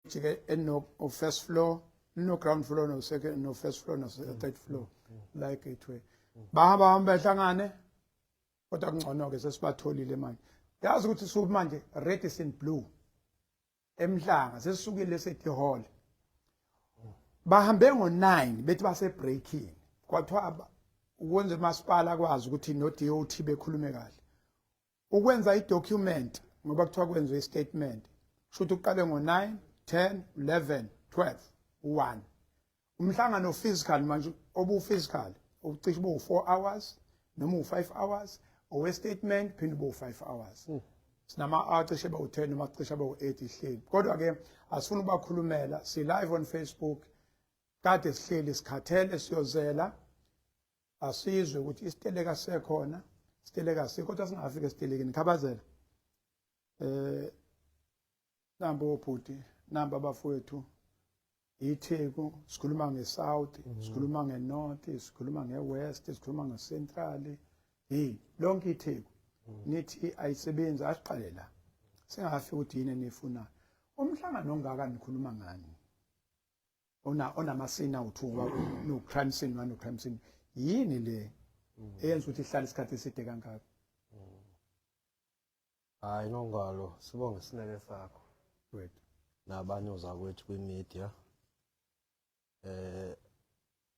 Ke eno first floor, no ground floor, no second, no first floor, no third floor la eGateway. Bahamba hamba behlangane, kodwa kungcono ke sesibatholile manje. Yazi ukuthi suku manje Radisson Blue eMhlanga, sesisukile City Hall. Bahambe ngo9 bethi base breaking, kwathiwa ukwenza umasipala kwazi ukuthi no DOT bekhulume kahle ukwenza idocument, ngoba kuthiwa kwenziwe istatement, kusho ukuthi uqale ngo-9, 10, 11, 12, 1 umhlangano physical manje, obu-physical ucishe ube u-4 hours noma u-5 hours, owe-statement phinde ube u-5 hours. Sinama cishe bawu-10 noma cishe bawu-8 ihleli, kodwa-ke asifuni ukubakhulumela. Si-live on Facebook, kade sihleli sikhathele, siyozela asizwe ukuthi isiteleka sekhona, isiteleka sikho, kodwa singafika esitelekeni. Khabazela, nambo obhuti, namba abafowethu, iTheku, sikhuluma ngeSouth, sikhuluma ngeNorth, sikhuluma ngeWest, sikhuluma ngeCentral, hey, lonke iTheku nithi ayisebenzi. Asiqale la singafiki ukuthi yini enifunayo. Umhlangano ongaka nikhuluma ngani ona onamascene awu-2, ngoba no crime scene 1, no crime scene? Yini le eyenza ukuthi ihlale isikhathi eside kangaka? Hayi Nongalo, sibonge isineke sakho wethu nabanye ozakwethu kwi-media.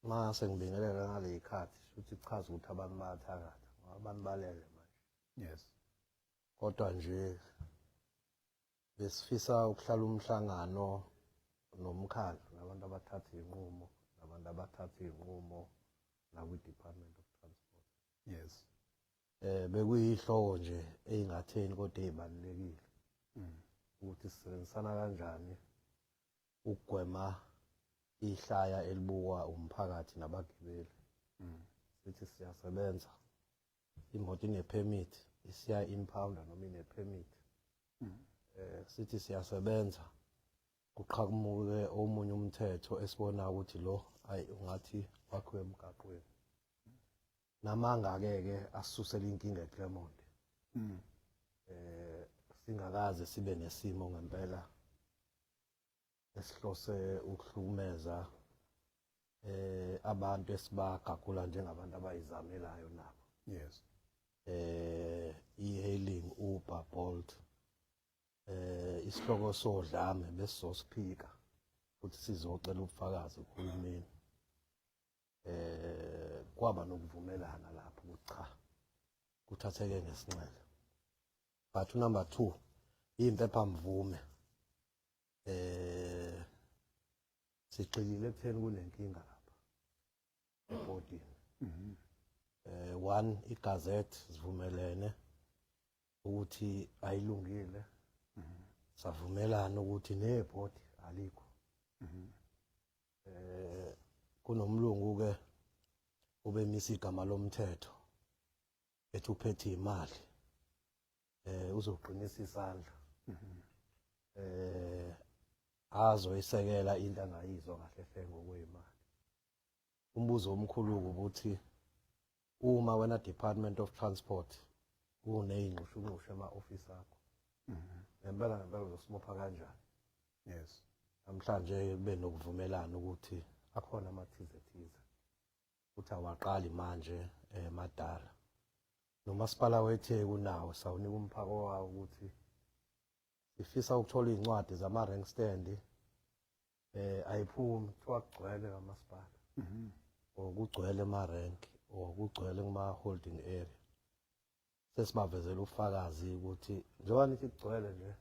Mase ngibingelela ngale ikhathi, futhi kuchaza ukuthi abantu bayathakatha ngoba abantu balele manje. Kodwa nje besifisa ukuhlala umhlangano nomkhandlu nabantu abathatha iy'nqumo, nabantu abathatha iy'nqumo nakwi-Department of Transport. Bekuyihloko nje eyingatheni kodwa ezibalulekile ukuthi sisebenzisana kanjani ukugwema ihlaya elibukwa umphakathi nabagibeli. Sithi siyasebenza, imoto ine-permit isiya impounda noma ine-permit. Sithi siyasebenza, kuqhamuke omunye umthetho esibona ukuthi lo ayi ungathi wakhiwe emgaqweni. Namanga-ke ke asisusela inkinga eClermont. Singakaze sibe nesimo ngempela esihlose ukuhlukumeza abantu esibagagula njengabantu abayizamelayo nabo. E-hailing, Uber, Bolt, isihloko sodlame besizosiphika futhi sizocela ubufakazi kuhulumeni. Kwaba nokuvumelana lapho ukuthi cha, kuthatheke ngesinxele. But number 2, impepha mvume, sigxilile ekutheni kunenkinga lapha ebhodini. One, igazette sivumelene ukuthi ayilungile, savumelana ukuthi nebhodi alikho. Kunomlungu ke ubemisa igama lomthetho ethi uphethe imali, uzoqinisa isandla, azoyisekela into angayizwa kahle hle ngokwemali. Umbuzo omkhulu ukuthi uma wena Department of Transport kuneyingxushungxushu ema-ofisi akho, ngempela ngempela uzosibopha kanjani? Namhlanje kube nokuvumelana ukuthi akhona amathize thize ukuthi awaqali manje, madala nomasipala weTheku nawo sawunika umphako wawo ukuthi sifisa ukuthola iy'ncwadi zama-rank stand, ayiphumi, kuthiwa kugcwele kamasipala or kugcwele ema-rank or kugcwele kuma-holding area. Sesibavezela ubufakazi ukuthi njengoba nithi kugcwele nje,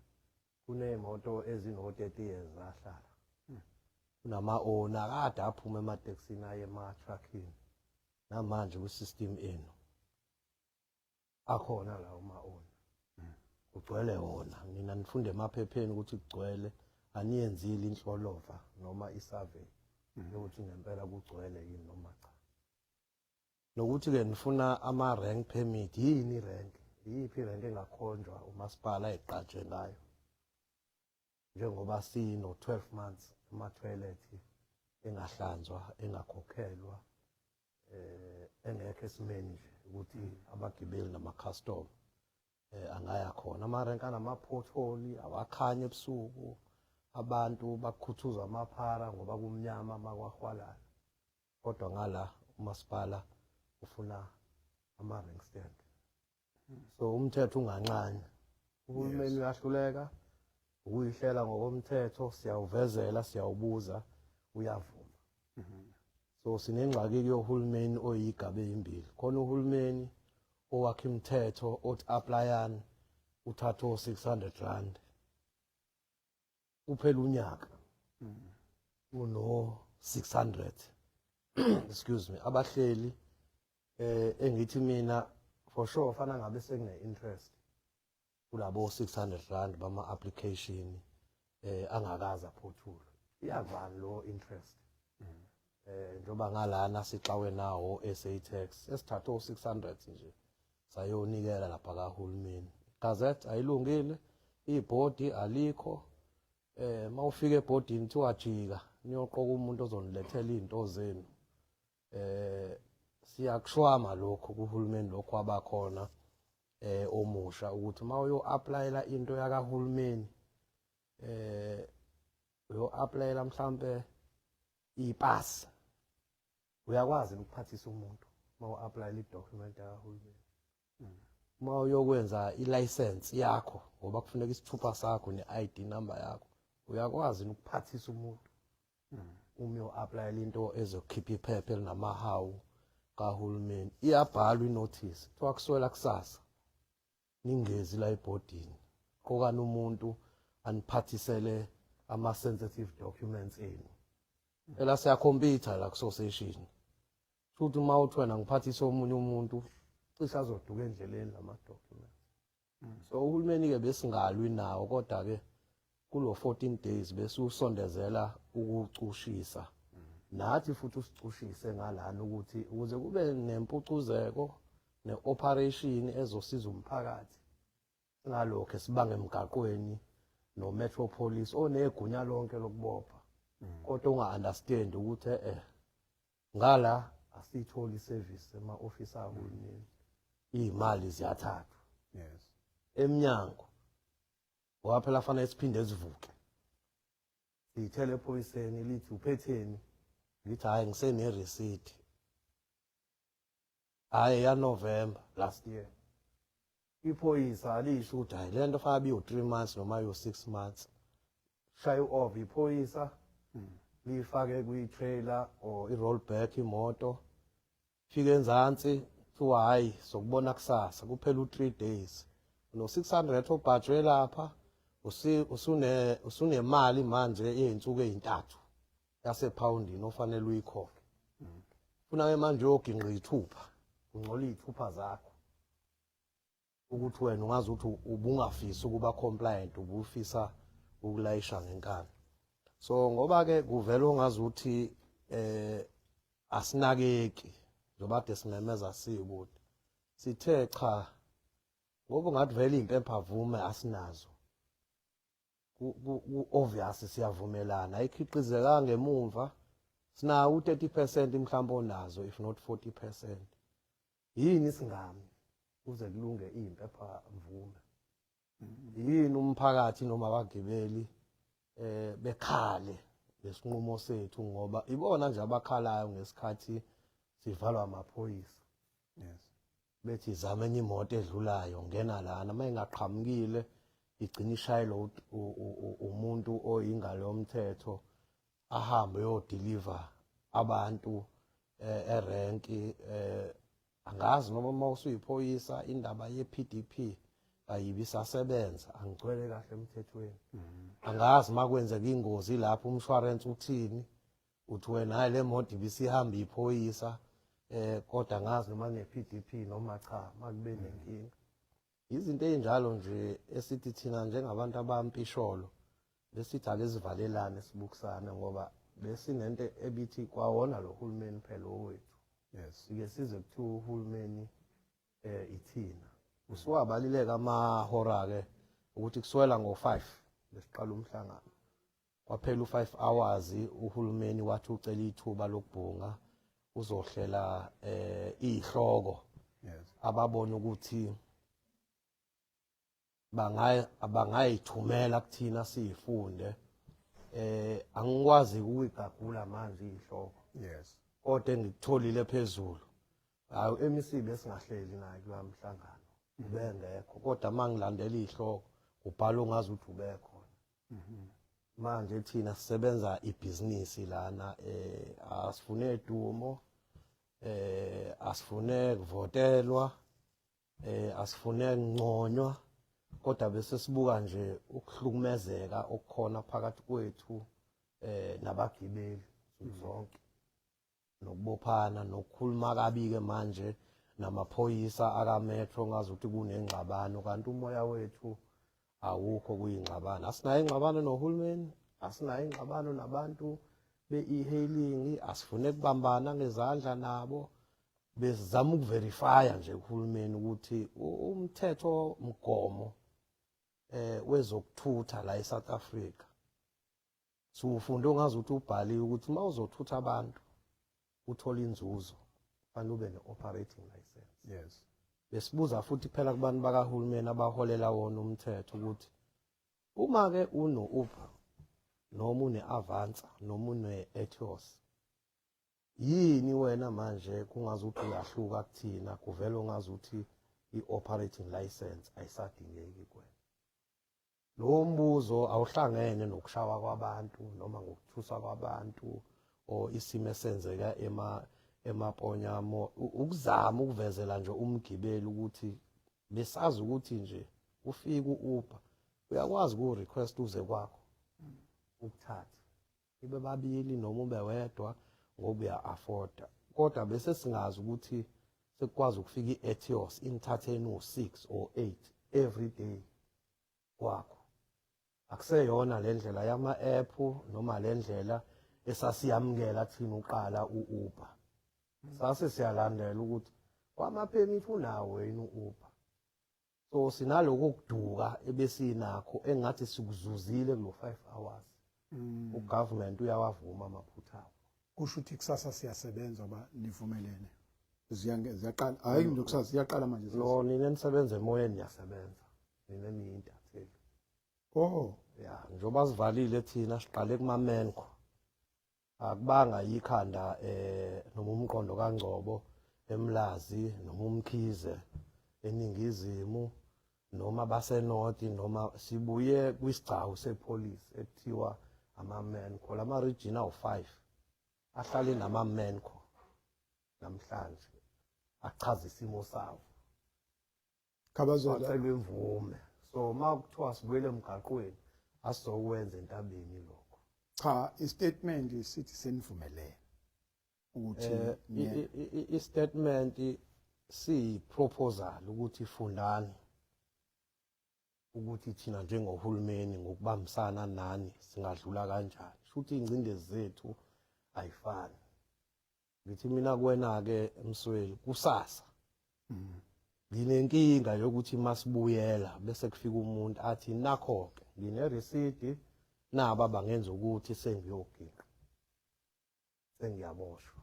kuney'moto ezino-30 years zahlala, kunama-owner kade aphuma ematekisini aye ema-truckini, namanje kwi-system enu akhona lawo ma-owner, kugcwele wona. Nina nifunde emaphepheni ukuthi kugcwele, aniyenzile inhlolova noma i-survey yokuthi ngempela kugcwele yini noma cha. Nokuthi-ke nifuna ama-rank permit, yini i-rank? Iyiphi i-rank engakhonjwa umasipala ayigqaje ngayo, njengoba sino-12 months ama-toilet engahlanzwa, engakhokhelwa, engekho esimeni nje ukuthi abagibeli nama-customer angaya khona? Amarenki anama-pothole awakhanya ebusuku. Abantu bakhuthuzwa amaphara ngoba kumnyama makwahwalala, kodwa ngala umasipala ufuna ama-ring stand. So umthetho unganxanye, uhulumeni uyahluleka ukuyihlela ngokomthetho. Siyawuvezela, siyawubuza, uyavuma. So sinengxaki yohulumeni oyigabe eyimbili khona. Uhulumeni owakha imithetho othi applyani, uthathe o-600 rand, kuphela unyaka uno 600, excuse me, abahleli. Engithi mina for sure fana ngabe sekune interest kulabo 600 rand bama application angakaze aphothulwe. Iyavani lo interest njoba ngalana sixawe nawo SA Tax, esithathe o 600 nje sayonikela lapha kahulumeni. Gazette ayilungile, ibhodi alikho. Mawufika ebhodini kuthiwa jika niyoqoka umuntu ozonilethela izinto zenu. Siyakushwama lokho kuhulumeni, lokho abakhona omusha, ukuthi mawuyo applyela into yakahulumeni, uyo applyela mhlambe ipasi, uyakwazi ukuphathisa umuntu uma u-applyela i-document yakahulumeni? Uma uyokwenza i-license yakho, ngoba kufuneka isithupha sakho ne-ID number yakho, uyakwazi ukuphathisa umuntu uma uyo-applyela into ezokhipha iphepha elinamahawu kahulumeni? Iyabhalwa i-notice, kuthiwa kuswela kusasa ningezi la ebhodini, qokani umuntu aniphathisele ama-sensitive documents enu. Phela siyakhompyutha la ku-association futhi uma uthi wena ngiphathise omunye umuntu, cishe azoduka endleleni lama-documents. So uhulumeni-ke besingalwi nawo, kodwa-ke kulo 14 days bese usondezela ukucushisa nathi futhi usicushise ngalana, ukuthi ukuze kube nempucuzeko ne-operation ezosiza umphakathi, singalokho esibanga emgaqweni no-metro police onegunya lonke lokubopha, kodwa unga-understand ukuthi ngala asiyitholi i-service ema-ofisi ahulumeni, iy'mali ziyathathwa emnyango, ngoba phela fanele siphinde sivuke siyithele ephoyiseni, lithi uphetheni, ngithi hhayi, ngisene-receipt, hhayi ya-November last year. Iphoyisa alisho ukuthi hhayi, le nto fanele biyo 3 months noma yo 6 months. Shaya u-off iphoyisa, liyifake kwi-trailer or i-rollback imoto, fike enzansi, kuthiwa hhayi, sokubona kusasa. Kuphela u-3 days no-600 obhajwe lapha, usunemali manje yey'nsuku ey'ntathu yasephawundini ofanele uyikhokhe. Funa-ke manje uyoginqa iy'thupha, ungcola iy'thupha zakho, ukuthi wena ungazi ukuthi ubungafisi ukuba compliant, ubufisa ukulayisha ngenkani. So ngoba-ke kuvele ongazi ukuthi asinakeki njengoba kade simemeza sikude, sithe cha, ngoba ungathi vele iy'mpepha vume asinazo, ku-obvious siyavumelana, ayikhiqizekanga emumva, sinawo u-30% mhlawumbe onazo, if not 40%. Yini singami kuze kulunge iy'mpepha mvume? Yini umphakathi noma abagibeli bekhale lesinqumo sethu, ngoba ibona nje abakhalayo ngesikhathi sivalwa amaphoyisa? Bethi zama enye imoto edlulayo, ngena lana, uma ingaqhamukile igcina ishayelwa umuntu oyingalo yomthetho, ahambe uyodeliver abantu erenki. Angazi noma uma usuyiphoyisa indaba ye-PDP ayibi isasebenza, angigcwele kahle emthethweni. Angazi uma kwenzeka ingozi lapho umshwarensi uthini, uthi wena hayi, le moto ibisihamba iphoyisa, kodwa angazi noma ne-PDP noma cha, makube nenkinga. Izinto ey'njalo nje esithi thina njengabantu abampisholo besithi ake sivalelane, sibukisane, ngoba besinento ebithi kwawona lo hulumeni phela owethu. Sike size kuthiwa uhulumeni ithina usuwabalileka amahora ke, ukuthi kuswela ngo-5 besiqala umhlangano, kwaphela u-5 hours, uhulumeni wathi ucela ithuba lokubhunga, uzohlela ihloko ababona ukuthi bangayithumela kuthina siyifunde. Angikwazi ukuyigagula manje ihloko. Yes. Kodwa engikutholile phezulu, hayi, MEC besingahleli naye kulowa mhlangano, ubengekho, kodwa mangilandela ihloko kubhala ongazi ukuthi ubekhona. Manje thina sisebenza ibhizinisi lana, asifune dumo, asifune kuvotelwa, asifune kunconywa, kodwa bese sibuka nje ukuhlukumezeka okukhona phakathi kwethu nabagibeli zonke, nokubophana nokukhuluma kabi ke manje namaphoyisa akametro, ngazi ukuthi kunengxabano, kanti umoya wethu awukho kuyingxabano. Asinayo ingxabano nohulumeni, asinayo ingxabano nabantu be-e-hailing, asifune kubambana ngezandla nabo. Besizama ukuverifya nje kuhulumeni ukuthi umthetho mgomo wezokuthutha la eSouth Africa siwufunde ongazi ukuthi ubhaliwe ukuthi uma uzothutha abantu uthola inzuzo kufanele ube ne-operating license. Besibuza futhi phela kubantu bakahulumeni abaholela wona umthetho ukuthi uma-ke uno-Uber noma une-Avanza noma une-Etios, yini wena manje kungaze ukuthi uyahluka kuthina, kuvele ungaze ukuthi i-operating license ayisadingeki kuwena? Lowo mbuzo awuhlangene nokushawa kwabantu noma ngokuthusa kwabantu or isimo esenzeka emaponyamo, ukuzama ukuvezela nje umgibeli ukuthi besazi ukuthi nje ufika u-Uber uyakwazi ku-request uze kwakho ukuthathe ibe babili noma ube wedwa ngoba uya-afforda, kodwa bese singazi ukuthi sekukwazi ukufika i-Etios inithathe no-6 or 8 every day kwakho. Akuseyona le ndlela yama-app noma le ndlela esasiyamukela thina uqala u-Uber. Sase siyalandela ukuthi kwamaphemithi unawo yini u-Uber. So sinaloko kuduka ebesinakho engathi sikuzuzile kulo 5 hours. Ugovernment uyawavuma amaphutha awo. Kusho ukuthi kusasa siyasebenza ngoba nivumelene, ziyaqala, hayi nje kusasa ziyaqala manje. No, nina nisebenza emoyeni niyasebenza, nina niyintatheli. Oh. Ya, njengoba sivalile thina siqale kumamenko, akubanga yikhanda noma umqondo kaNgcobo eMlazi noma uMkhize eningizimu noma basenorth, noma sibuye kwisigcawu sepolice ekuthiwa ama-menco, lama-region awu-5 ahlale nama-menco namhlanje achaza isimo sawo. Khabazela. Kwacelwa imvume, so uma kuthiwa sibuyele emgaqweni asizokwenza entabeni lokho. Cha, istatement sithi senivumelene ukuthi I-statement siyi-proposal ukuthi fundani ukuthi thina njengohulumeni ngokubambisana nani singadlula kanjani, shuthi iy'ngcindezi zethu ayifani. Ngithi mina kuwena-ke Msweli, kusasa nginenkinga yokuthi masibuyela bese kufika umuntu athi nakho-ke ngine-receipt, naba bangenza ukuthi sengiyoginqa sengiyaboshwa.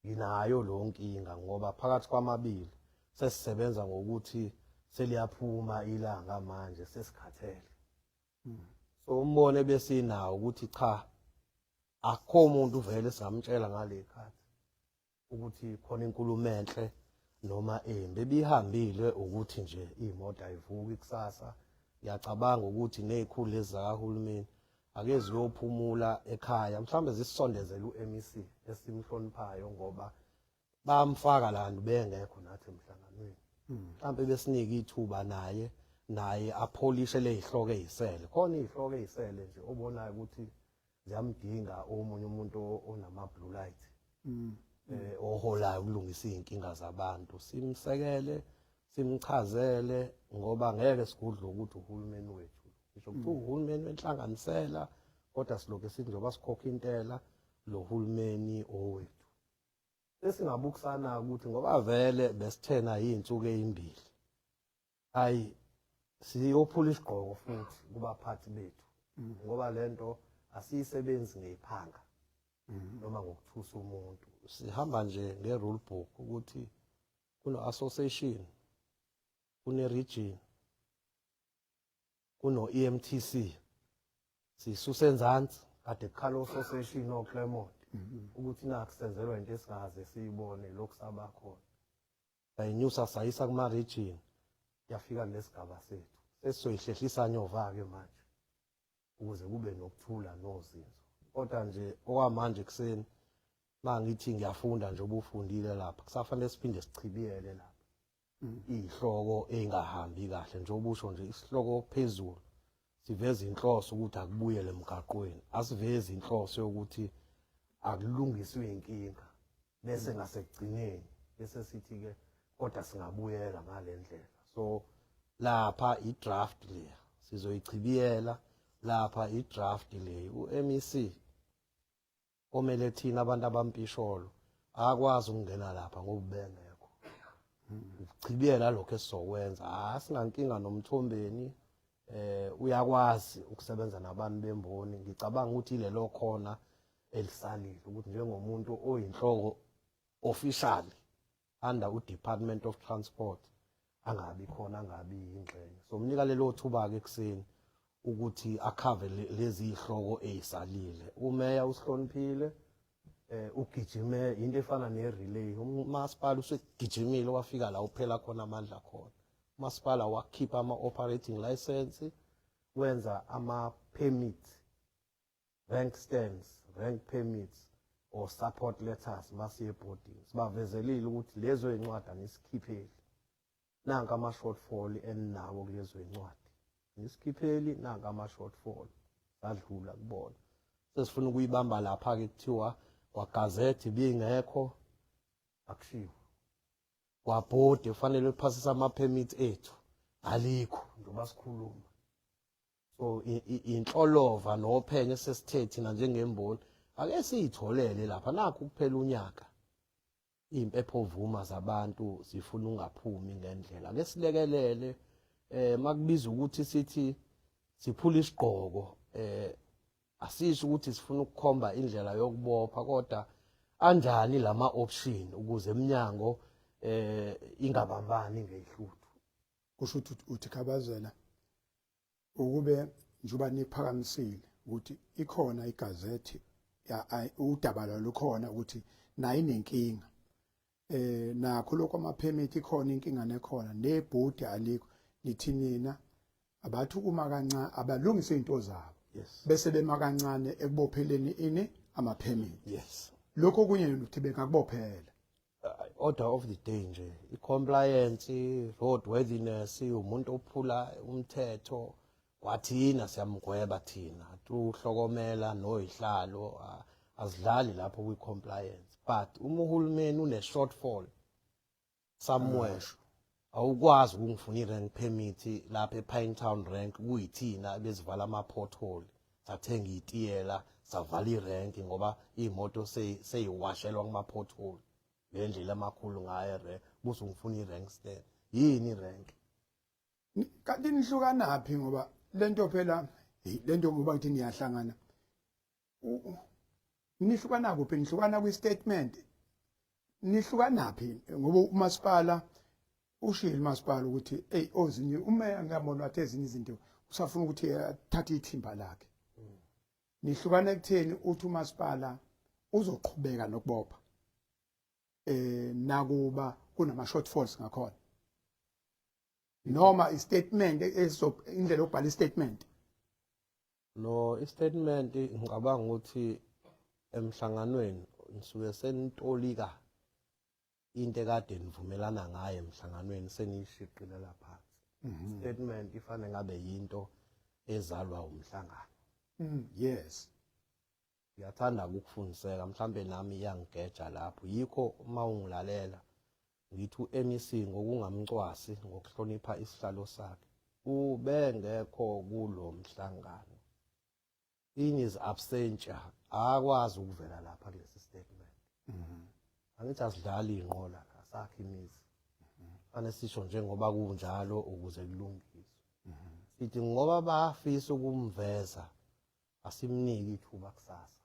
Nginayo leyo nkinga ngoba phakathi kwamabili sesisebenza ngokuthi seliyaphuma ilanga manje sesikhathele. So umbono ebesinawo ukuthi cha, akukho umuntu vele singamtshela ngale khathi ukuthi khona inkulumo enhle noma embi ebihambile, ukuthi nje iy'moto ayivuki kusasa. Ngiyacabanga ukuthi ney'khulu lezi zakahulumeni ake ziyophumula ekhaya, mhlawumbe zisisondezele u-MEC esimhloniphayo ngoba bamfaka lantu bengekho nathi emhlanganweni, mhlawumbe besinike ithuba naye apholishe lezihloko ezisele khona, izihloko ezisele nje obonayo ukuthi ziyamdinga omunye umuntu onama blue light oholayo ukulungisa izinkinga zabantu, simsekele simchazele ngoba ngeke sigudle ukuthi uhulumeni wethu, ngisho kuthiwa uhulumeni wenhlanganisela, kodwa silokhu sithi njengoba sikhokha intela lo hulumeni owethu. Sesingabukisana ukuthi ngoba vele besithena izinsuku ezimbili, ayi siyophula isigqoko futhi kubaphathi bethu ngoba lento asiyisebenzi ngeyiphanga noma ngokuthusa umuntu, sihamba nje nge-rule book ukuthi kuno-association, kune-region, kuno-EMTC. Sisuse enzansi kade kukhala ososeshini oClermont ukuthi nakhu senzelwa into esingaze siyibone lokhu sabakhona. Sayinyusa sayisa kuma-region yafika kulesigaba sethu. Sesizoyihlehlisa nyova-ke manje ukuze kube nokuthula nozinzo. Kodwa nje okwamanje ekuseni mangithi ngiyafunda nje ubufundile lapha kusafanele siphinde sichibiyele lapha. Izihloko ezingahambi kahle njengoba usho nje isihloko phezulu siveza inhloso ukuthi akubuyele emgaqweni asivezi inhloso yokuthi akulungiswe inkinga bese ngasekugcineni bese sithi ke kodwa singabuyela ngale ndlela so lapha i-draft leya sizoyichibiyela lapha i-draft le u-MEC omele thina abantu abampisholo akwazi ukungena lapha ngoba ubengekho ukuchibiyela lokho esizokwenza asinankinga nomthombeni eh uyakwazi ukusebenza nabantu bemboni ngicabanga ukuthi ilelo khona elisalile ukuthi njengomuntu oyinhloko officially under uDepartment of Transport angabi khona angabi yingxenye so mnika lelo thuba ke ekuseni ukuthi akhave lezi ihloko ezisalile umeya usihloniphile eh ugijime into efana ne-relay umasipala usegijimile wafika la uphela khona amandla khona umasipala wakhipha ama-operating license wenza ama-permit rank stands rank permits or support letters masiye ebhodini sibavezelile ukuthi lezo yincwadi anisikhipheli nanka ama-shortfall eninawo kulezo yincwadi anisikhipheli nanka ama-shortfall sadlula kubona sesifuna ukuyibamba lapha-ke kuthiwa kwagazethi ibingekho akushiwo kwabhodi kufanele liphasise ama-permit ethu alikho njengoba sikhuluma so inhlolova nophenyo esesithe thina njengemboni ake siyitholele lapha nakho kuphela unyaka impepho vuma zabantu zifuna ungaphumi ngendlela ake silekelele eh makubiza ukuthi sithi siphula isigqoko eh asisho ukuthi sifuna ukukhomba indlela yokubopha kodwa anjani lama option ukuze eminyango eh ingabambani ngehluthu kusho ukuthi uthi khabazela ukube njengoba niphakamisile ukuthi ikhona igazethi udaba lwalukhona ukuthi nayo inenkinga eh nakho lokho ama permit ikhona inkinga nekhona nebhodi alikho nithi nina abathi uma kancane abalungise izinto zabo bese bema kancane ekubopheleni ini ama permit yes lokho kunye nokuthi bengakubophela Order of the day nje i-compliance road worthiness umuntu ophula umthetho kwathina siyamgweba thina tuhlokomela noyihlalo asidlali lapho kwi-compliance but uma uhulumeni une-shortfall somewhere awukwazi ukungifuna i-rank permit lapha e-Pine Town rank kuyithina ebezivala ama-pothole sathenga itiyela savala irenki ngoba iy'moto seyiwashelwa kuma-pothole ngendlela amakhulu ngayo erenk buse ngifuna i-rank stand yini irenk kanti nihlukanaphi ngoba lento phela lento ngoba ngithi niyahlangana nihlukana kuphi nihlukana kwi-statement nihlukanaphi ngoba umasipala ushilo umasipala ukuthi eyi ozinye umeya ngiyabona wathi ezinye izinto usafuna ukuthi athathe ithimba lakhe nihlukana ekutheni uthi umasipala uzoqhubeka nokubopha eh nakuba kunama shortfalls ngakhona noma istatement ezo indlela yokubhala istatement No istatement ngicabanga ukuthi emhlanganweni nisuke senitolika into ekade nivumelana ngayo emhlanganweni seniyishiqilela phansi. Statement ifane ngabe yinto ezalwa umhlangano. Yes. Ngiyathanda ukufundiseka mhlambe nami iyangigeja lapho yikho uma ungilalela ngithi u-MEC ngokungamcwasi ngokuhlonipha isihlalo sakhe ubengekho kulo mhlangano in his absentia akwazi ukuvela lapha kulesi statement angithi asidlali inqola la sakhe imizi fanele sisho njengoba kunjalo ukuze kulungiswe sithi ngoba bafisa ukumveza asimnike ithuba kusasa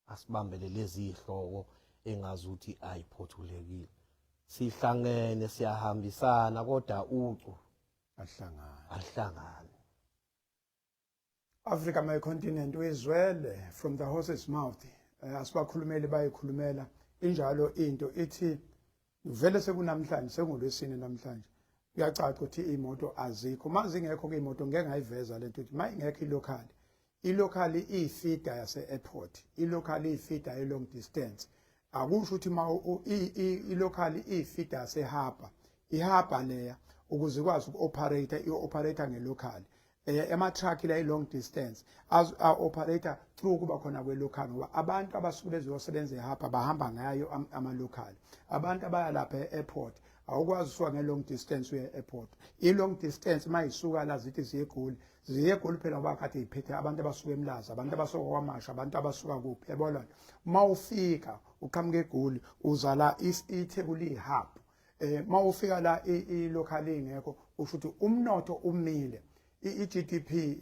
asibambele lezi ihloko engazuthi ayiphothulekile sihlangene siyahambisana kodwa ucu ahlangana ahlangane. Africa my continent uyizwele from the horse's mouth. Asibakhulumeli bayikhulumela injalo into ithi vele sekunamhlanje, sengolwesine namhlanje, kuyacaca ukuthi imoto azikho. Uma zingekho ke imoto, ngeke ngayiveza lento ukuthi uma ingekho i-local, i-local iyi-feeder yase-airport, i-local iyi-feeder ye-long distance. Akusho ukuthi ma i-local iyi-feeder yase-harbour, i-harbour leya ukuze ikwazi uku-operate, i-operate nge-local. Ama-truck la i-long distance a-operate through kuba khona kwe-local, ngoba abantu abasuke bezosebenza e-harbour bahamba ngayo ama-local. Abantu abaya lapha e-airport, awukwazi usuka nge-long distance uye e-airport. I-long distance uma isuka la zithi ziye eGoli, ziye eGoli phela ngoba kade iphethe abantu abasuka eMlaza, abantu abasuka KwaMashu, abantu abasuka kuphi, yabona. Uma ufika uqhamuka eGoli uza la, iTheku liyi-hub. Uma ufika la i-local ingekho, usho ukuthi umnotho umile, i-GDP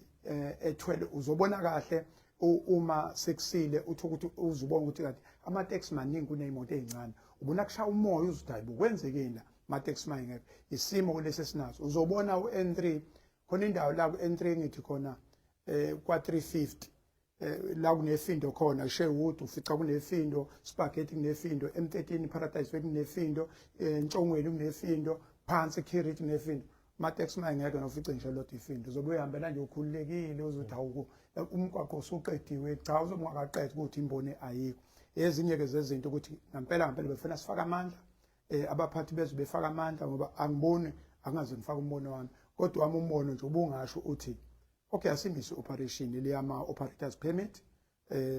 ethwele. Uzobona kahle uma sekusile, uthi ukuthi uzubona ukuthi kanti ama-taxi maningi kuney'moto ey'ncane. Ubona kushaya umoya, uzuthi hayi bo, kwenzekeni la, ama-taxi mayingekho. Isimo lesi esinaso, uzobona u-N3 khona indawo la ku-N3 ngithi khona kwa 350 la kunefindo khona, Sherwood ufica kunefindo, Spaghetti kunefindo, M13 Paradise kunefindo, Ntshongweni kunefindo, phansi Kirit kunefindo. Ama-taxi mayingekho nofice ngisho lodwa ifindo, uzobe uyihambela nje ukhululekile, uzothi awuku umgwaqo usuqediwe. Cha, uzobe ungakaqedi ukuthi imboni ayikho. Ezinye-ke zezinto ukuthi ngampela ngampela befuna sifake amandla, abaphathi bezwe befaka amandla, ngoba angiboni, angaze ngifake umbono wami, kodwa wami umbono nje ubungasho uthi okay, asimise operation leyama operators permit,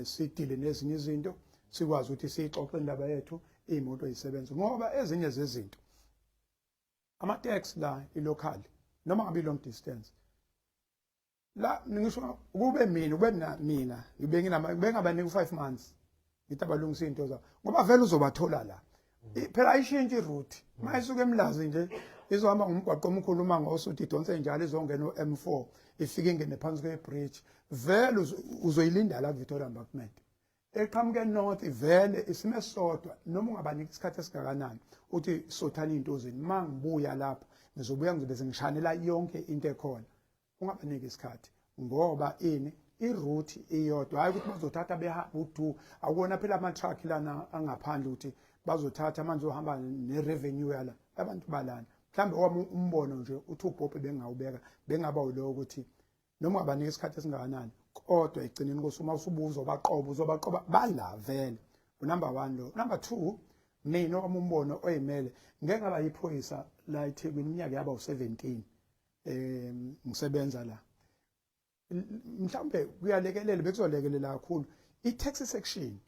sidile nezinye izinto, sikwazi ukuthi siyixoxe indaba yethu, iy'moto yisebenze. Ngoba ezinye zezinto, ama-taxi la, i-local noma ngabe i-long distance la, ngisho kube mina, kube mina ngibe nginama bengabanika u-5 months, ngithi abalungisa izinto zabo, ngoba vele uzobathola la. Phela ayishintshi i-route. Uma isuka eMlazi nje izohamba ngomgwaqo omkhulu, uma ngosuthi idonse njalo, izongena u-M4, ifike ingene phansi kwe-bridge, vele uzoyilinda la ku-Victoria Embankment. Eqhamuke north, vele isimo esisodwa, noma ungabanika isikhathi esingakanani uthi sothani iy'nto zenu, uma ngibuya lapha ngizobuya ngizobe sengishanela yonke into ekhona. Ungabaniki isikhathi ngoba ini, i-route iyodwa, hayi ukuthi bazothatha behamba udu. Akuwona phela ama-truck lana angaphandle ukuthi bazothatha manje uhamba ne-revenue yala abantu balana. Mhlawumbe owami umbono nje uthi ubhobhe bengawubeka bengaba ulowo ukuthi noma ungabanika isikhathi esingakanani, kodwa ekugcineni kosuku uma usubuza ubaqoba, uzobaqoba bala vele. Unumber one lo. Number two, mina owami umbono oyimele, ngeke ngaba yiphoyisa la eThekwini iminyaka yaba u-17 ngisebenza la. Mhlawumbe kuyalekelela, bekuzolekelela kakhulu i-taxi section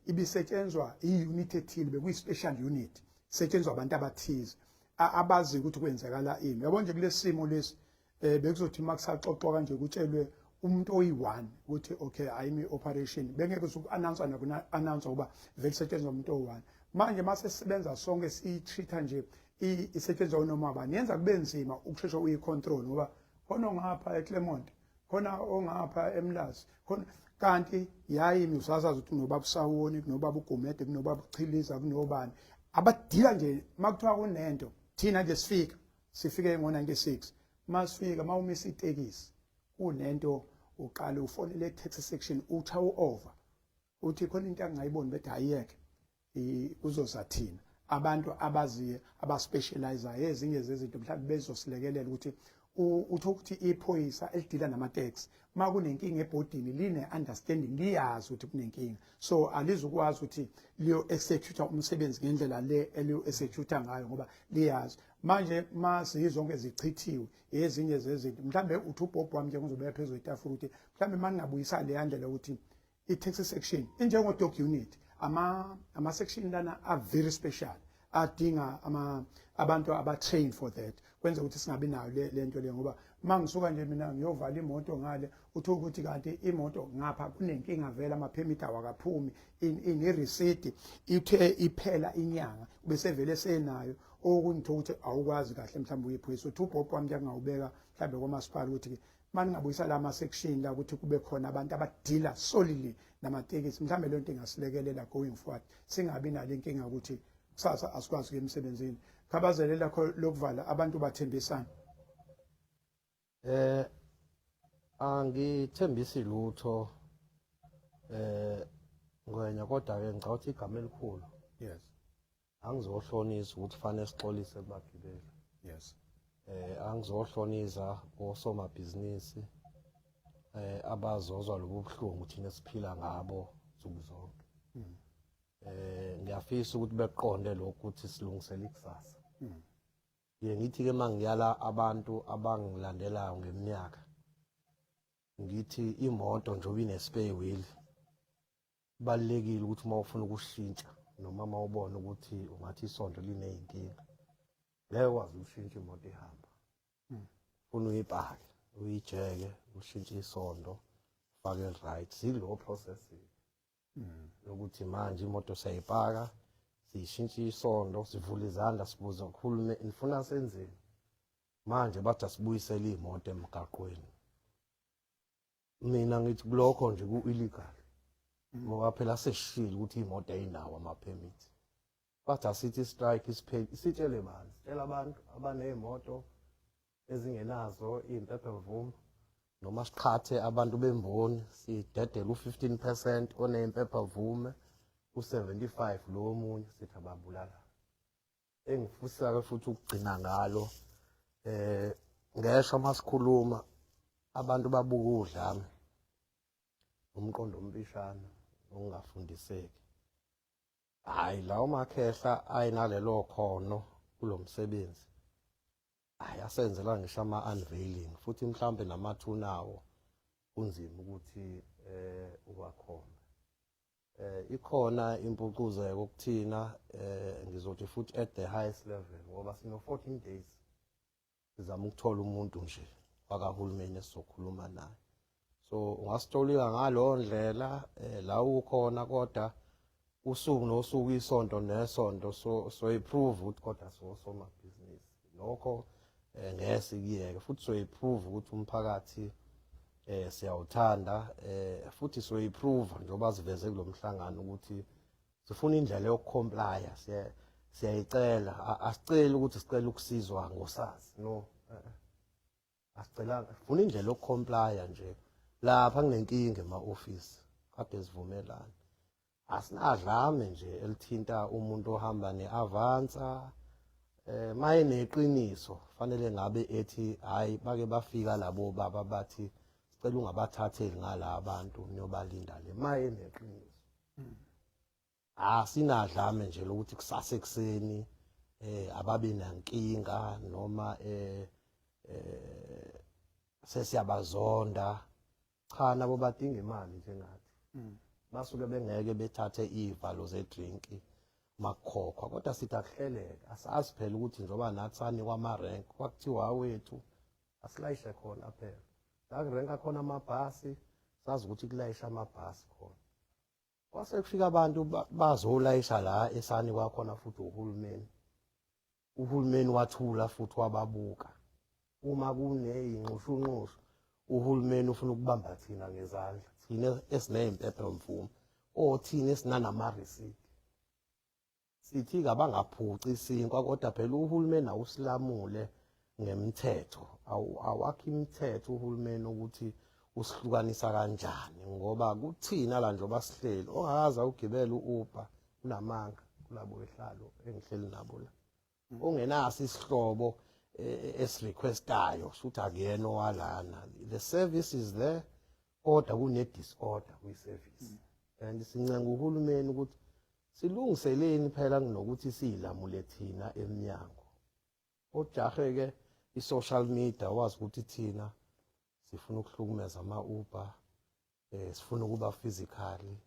ibisetshenzwa i-unit ethile, bekuyi-special unit setshenzwa abantu abathize abazi ukuthi kwenzakala ini, yabo nje. Kulesi simo lesi bekuzothi uma kusaxoxwa kanje kutshelwe umuntu oyi-one ukuthi okay, ayimi operation, bengeke usuku-announce nakuna-announce ngoba vele setshenzwa umuntu oyi-one. Manje mase sisebenza sonke, siyi-treat-a nje isetshenzwa noma bani, yenza kube nzima ukushesha uyi-control, ngoba khona ongapha eClermont, khona ongapha eMlazi khona, kanti yayimi usasazi ukuthi kunobaba uSawoni, kunobaba uGumede, kunobaba uChiliza, kunobani abadila nje. Makuthiwa kunento, thina nje sifika, sifike ngo-96. Masifika, mawumisa itekisi kunento, uqale ufonele taxi section, utha u-over, uthi khona into angayiboni, bethi ayiyeke, kuzoza thina abantu abaziyo, abaspecializayo ezinye zezinto, mhlawumbe bezosilekelela ukuthi utho ukuthi iphoyisa elidila namateksi uma kunenkinga ebhodini line-understanding, liyazi ukuthi kunenkinga, so alizukwazi ukuthi liyo-execute umsebenzi ngendlela le eliyo-execute ngayo, ngoba liyazi. Manje ma zizonke zichithiwe ezinye zezinto, mhlawumbe uthi ubhobho wami nje ngizobeka phezulu itafula ukuthi mhlawumbe uma ningabuyisa leya ndlela ukuthi i-taxi section injengo-dog unit, ama-section lana are very special, adinga ama abantu aba-train for that, kwenza ukuthi singabi nayo le nto le. Ngoba uma ngisuka nje mina ngiyovala imoto ngale, uthola ukuthi kanti imoto ngapha kunenkinga vele, amaphemithi awakaphumi, ine-receipt ithe iphela inyanga bese vele senayo, okungitho ukuthi awukwazi kahle mhlawumbe uyiphoyisa. Uthi ubhobho wami nje ngawubeka mhlawumbe kwamasipala ukuthi mani ngabuyisa la ma-section la ukuthi kube khona abantu abadila solely namatekisi, mhlawumbe leyo nto ingasilekelela going forward, singabi nale nkinga ukuthi kusasa asikwazi ukuya emsebenzini. Khabazele lakho lokuvala, abantu bathembisana. Angithembisi lutho Ngwenya, kodwa ke ngicabanga ukuthi igama elikhulu. Yes. Angizohlonisa ukuthi fanele sixolise kubagibeli. Yes. Angizohloniza osomabhizinisi abazozwa lobu buhlungu thina esiphila ngabo nsuku zonke. Ngiyafisa ukuthi beqonde lokhu ukuthi silungisele ikusasa. Ngiye ngithi-ke uma ngiyala abantu abangilandelayo ngeminyaka, ngithi imoto njengoba ine-spare wheel, kubalulekile ukuthi uma ufuna ukushintsha noma uma ubona ukuthi ungathi isonto liney'nkinga, ngeke ukwazi ukushintsha imoto ihamba. Ufuna uyipake, uyijeke, ushintshe isondo, ufake eli-right. Sikulowo process yokuthi manje imoto siyayipaka, siyishintsha isondo, sivula izandla, sibuza kuhulumeni nifuna senzeni manje, bathi asibuyisele iy'moto emgaqweni. Mina ngithi kulokho nje ku-illegal, ngoba phela sesishilo ukuthi iy'moto ayinawo ama-permit. Bathi asithi strike isipheli, sitshele bani? Sitshela abantu abaney'moto ezingenazo iy'mpepha mvumo, noma siqhathe abantu bemboni sidedele u-15% oney'mpepha vume, u-75 lo omunye, sithi ababulala. Engifisa-ke futhi ukugcina ngalo, ngesho masikhuluma abantu babuka udlame, umqondo omfishane, okungafundiseki. Hhayi, lawo makhehla ayinalelo khono kulo msebenzi, hhayi asenzela ngisho ama-unveiling, futhi mhlampe namathuna awo kunzima ukuthi uwakhombe. Ikhona impucuzeko kuthina, ngizothi futhi at the highest level, ngoba sino 14 days sizama ukuthola umuntu nje wakahulumeni esizokhuluma naye. So ungasitolika ngalowo ndlela la ukhona, kodwa usuku nosuku, isonto nesonto, so soyiprove ukuthi kodwa sosomabhizinisi lokho ngeke sikuyeke, futhi soyiprove ukuthi umphakathi siyawuthanda, futhi soyiprove njengoba siveze kulomhlangano ukuthi sifuna indlela yokucomplya. Siyayicela, asiceli ukuthi sicela ukusizwa ngoSARS, no, asicelanga, sifuna indlela yokucomplya nje. Lapha kunenkinga ema-office, kade sivumelana, asinadlame nje elithinta umuntu ohamba ne-Avanza. Maye neqiniso fanele ngabe ethi hayi, bake bafika labo baba bathi sicela ungabathatheli ngala abantu, niyobalinda le. Maye neqiniso, asinadlame nje lokuthi kusasa ekuseni ababe nankinga noma sesiyabazonda. Cha, nabo badinga imali njengathi. Basuke bengeke bethathe iy'valo zedrinki makukhokhwa, kodwa sithi akuhleleke. Asazi phela ukuthi njengoba nathi sanikwa amarenk, kwakuthiwa awethu asilayishe khona phela la kurenka khona amabhasi, sazi ukuthi kulayisha amabhasi khona. Kwase kufika abantu bazolayisha la esanikwa khona futhi uhulumeni. Uhulumeni wathula futhi wababuka. Uma kuneyinxushunxushu, uhulumeni ufuna ukubamba thina ngezandla, thina esiney'mpepha mvumo, othina esinanama-receipt. Sithi-ke abangaphuci isinkwa, kodwa phela uhulumeni awusilamule ngemthetho, awakho imithetho uhulumeni ukuthi usihlukanisa kanjani, ngoba kuthina la njengoba sihleli, ongakaze awugibele u-Uber unamanga kulabo ehlalo engihleli nabo la, ongenaso isihlobo esirequestayo, shuthi akuyena owalana. The service is there, kodwa kune-disorder kwi-service, and sincenga uhulumeni ukuthi silungiseleni phela kunokuthi siyilamule thina emnyango. Ojahe-ke i-social media, wazi ukuthi thina sifuna ukuhlukumeza ama-Uber, sifuna ukuba physically,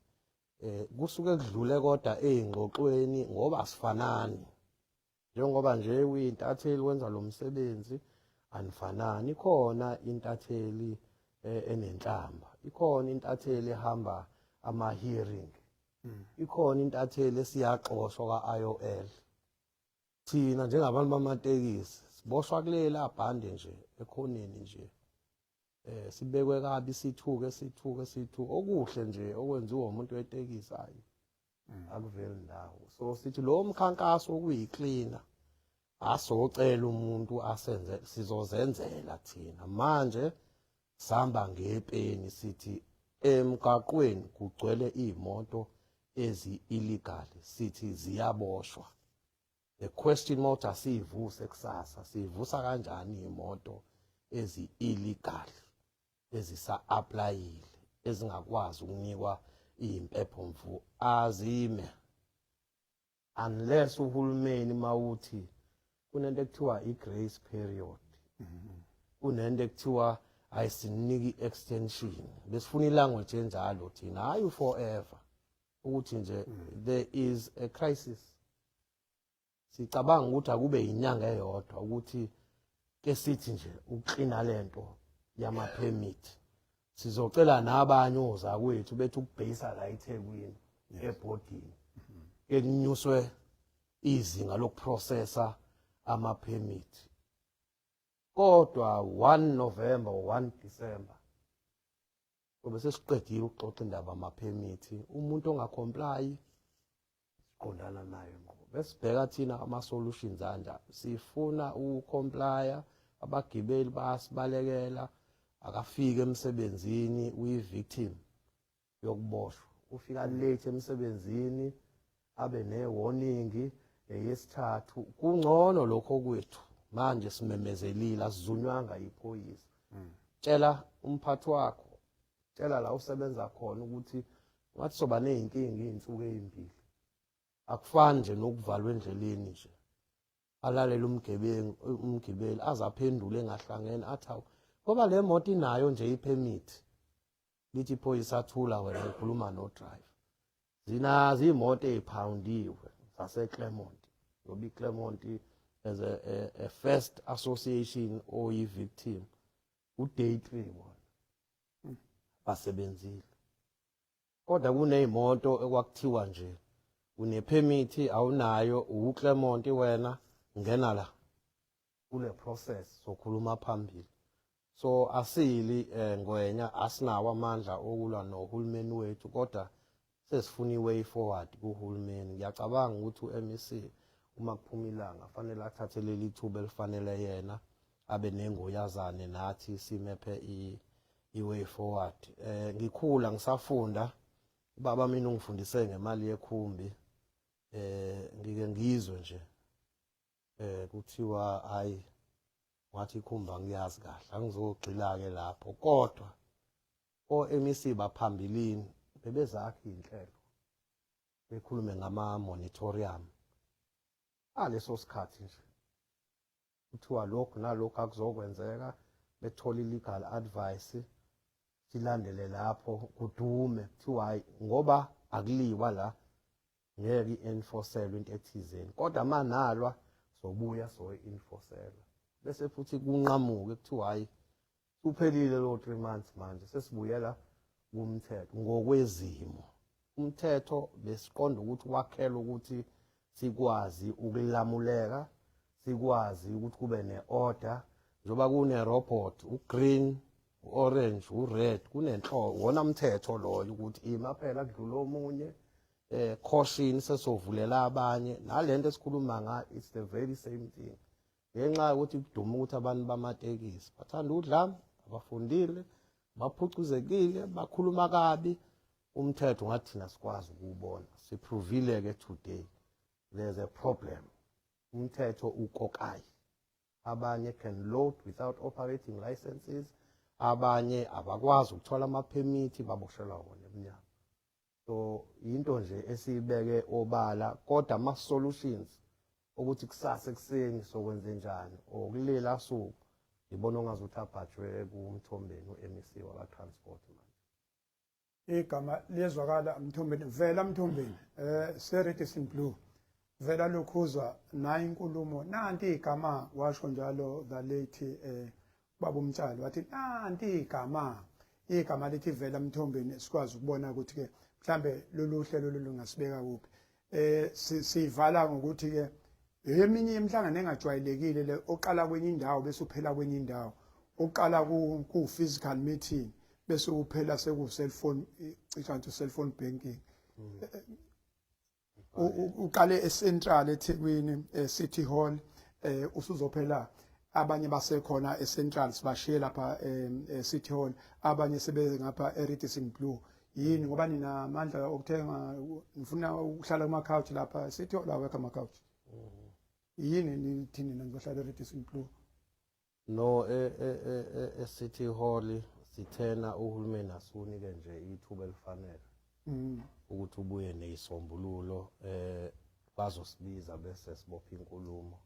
kusuke kudlule kodwa ey'ngxoxweni, ngoba asifanani. Njengoba nje uyintatheli wenza lo msebenzi, anifanani. Ikhona intatheli enenhlamba, ikhona intatheli ehamba ama-hearing, ikhona intatheli esiyaxoshwa ka-IOL. Thina njengabantu bamatekisi siboshwa kulela bhande nje ekhoneni nje, sibekwe kabi, sithuke sithuke sithuke. Okuhle nje okwenziwa umuntu wetekisi, hayi, akuveli ndawo. So sithi lo mkhankaso okuyiklina, asocela umuntu asenze, sizozenzela thina manje. Sihamba ngepeni sithi emgaqweni kugcwele iy'moto ezi-illegal, sithi ziyaboshwa. The question mawuthi asiyivuse kusasa, siyivusa kanjani iy'moto ezi-illegal ezisa-aplayile ezingakwazi ukunikwa iy'mpepho mvu? Azime unless uhulumeni mawuthi kunento ekuthiwa i-grace period, kunento ekuthiwa ayisiniki extension. Besifuna ilanguage enjalo thina, hayi forever, ukuthi nje there is a crisis. Sicabanga ukuthi akube inyanga eyodwa ukuthi ke sithi nje ukuklina lento yama permit. Sizocela nabanye ozakwethu bethi ukubheyisa la eThekwini ebhodini, ekunyuswe izinga lokuprocessa ama permit, kodwa 1 November or 1 December ngoba sesiqedile ukuxoxa indaba amaphemithi. Umuntu ongacomply siqondana naye ngqo, besibheka thina ama-solutions anjani. Sifuna ukucomplya, abagibeli bayasibalekela, akafiki emsebenzini, uyi-victim yokuboshwa, ufika late emsebenzini abe ne-warning eyesithathu. Kungcono lokho kwethu manje simemezelile, asizunywanga yiphoyisa. Tshela umphathi wakho, tshela la usebenza khona ukuthi ngathi soba ney'nkinga iy'nsuku ey'mbili. Akufani nje nokuvalwa endleleni nje, alalele umgebengu, umgibeli aze aphendule engahlangene, athi awu ngoba le moto inayo nje ipermit. Lithi iphoyisa, athula wena, ngikhuluma no-driver. Zinazo iy'moto ey'phawundiwe zaseClermont, ngoba iClermont as a first association oyi-victim u-day 3 bona basebenzile, kodwa kuney'moto ekwakuthiwa nje unephemithi awunayo, uwuClermont wena, ngena la kule process, sokhuluma phambili. So asili ngwenya, asinawo amandla okulwa nohulumeni wethu, kodwa sesifuna i-way forward kuhulumeni. Ngiyacabanga ukuthi u-MEC uma kuphuma ilanga fanele athathe leli thuba elifanele yena, abe nengoyazane nathi, simephe i-way forward. Ngikhula ngisafunda, ubaba mina ungifundise ngemali yekhumbi. Ngike ngizwe nje kuthiwa hayi, ngathi ikhumba ngiyazi kahle, angizogxila ke lapho, kodwa o-MEC baphambilini bebezakha iy'nhlelo, bekhulume ngama-moratorium aleso sikhathi nje, kuthiwa lokhu nalokhu akuzokwenzeka, bethole i-legal advice, silandele lapho, kudume kuthiwa hayi, ngoba akuliwa la, ngeke i-enforcelwe into ethizeni, kodwa manalwa sobuya soyi-enforcelwa. Bese futhi kunqamuke, kuthiwa hayi, uphelile lo 3 months, manje sesibuyela kumthetho ngokwezimo. Umthetho besiqonda ukuthi wakhelwe ukuthi sikwazi ukulamuleka, sikwazi ukuthi kube ne-order, njengoba kune-robot, u-green, u-orange, u-red, kunenhlobo wona mthetho loyo ukuthi ima phela kudlula omunye, caution, sesovulela abanye. Nalento esikhuluma ngayo, it's the very same thing. Ngenxa yokuthi kuduma ukuthi abantu bamatekisi bathanda udlame, abafundile, baphucuzekile, bakhuluma kabi, umthetho ngathi thina sikwazi ukuwubona. Siprovile-ke today there's a problem. Umthetho ukokayi, abanye can load without operating licenses, abanye abakwazi ukuthola amaphemithi, baboshelwa wona emnyango. So into nje esiyibeke obala, kodwa ama-solutions ukuthi kusasa ekuseni sokwenze njani or kulela suku, ngibona ongazuthi abhajwe kuMthombeni, u-MEC waka-transport manje. Igama liyezwakala, Mthombeni, vela Mthombeni, seRadisson Blu, vela lokhuzwa nayi inkulumo nanti igama, washo njalo the late baba uMtshali, wathi nanti igama lithi vela Mthombeni. Sikwazi ukubona ukuthi ke mhlambe lolu hlelo lungasibeka kuphi. Sivala ngokuthi ke eminye imihlangano engajwayelekile le, oqala kwenye indawo bese uphela kwenye indawo, uqala ku physical meeting bese uphela seku cellphone, cishe nje cellphone banking. Uqale eCentral eThekwini, eCity Hall, usuzophela Abanye basekhona eCentral, sibashiye lapha eCity Hall, abanye sebengapha eRadisson Blu. Yini ngoba ninamandla okuthenga, nifuna ukuhlala kuma couch lapha City Hall? Awekho ama couch. Yini nithi nina nizohlala eRadisson Blu? No, e-City Hall sithena uhulumeni asunike nje ithuba elifanele ukuthi ubuye neyisombululo. Bazosibiza bese sibopha inkulumo.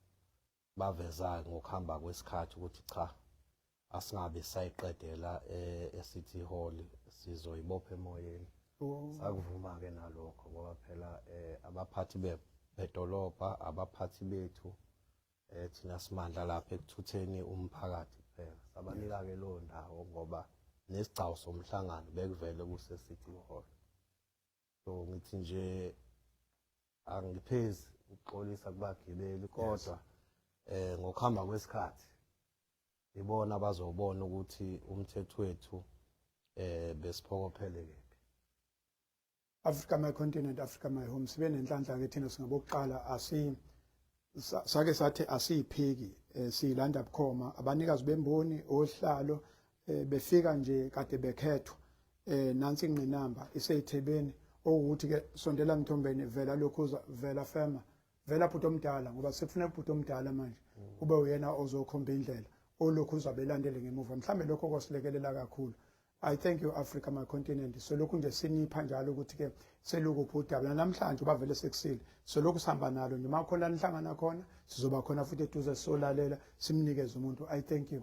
Baveza ngokuhamba kwesikhathi ukuthi cha, asingabe sayiqedela e-City Hall, sizoyibopha emoyeni. Sakuvuma ke nalokho ngoba phela abaphathi bedolobha, abaphathi bethu, thina simandla lapha ekuthutheni umphakathi kuphela. Sabanika ke leyo ndawo ngoba nesigcawu somhlangano bekuvele kuse City Hall. So ngithi nje angiphezi ukuxolisa kubagibeli, kodwa ngokuhamba kwesikhathi ibona bazobona ukuthi umthetho wethu besiphokophele kephi. Africa My Continent, Africa My Home, sibe nenhlanhla ke thina singabokuqala. Asi sake sathi asiyiphiki, siyilanda bukhoma abanikazi bemboni ohlalo befika nje kade bekhethwa. Nansi ingqinamba iseyithebeni okuthi ke sondela Mthombeni, vela lokhuza, vela fema, vela bhuti omdala, ngoba sekufuneka ubhuti omdala manje kube uyena ozokhomba indlela, olokhu uzabelandele ngemuva. Mhlambe lokho kwasilekelela kakhulu. I thank you, Africa My Continent. So lokhu nje sinipha njalo ukuthi ke selukuphi udaba namhlanje, bavele sekusile. So lokhu sihamba nalo nje, makhona nihlangana khona, sizoba khona futhi eduze, solalela, simnikeze umuntu. I thank you.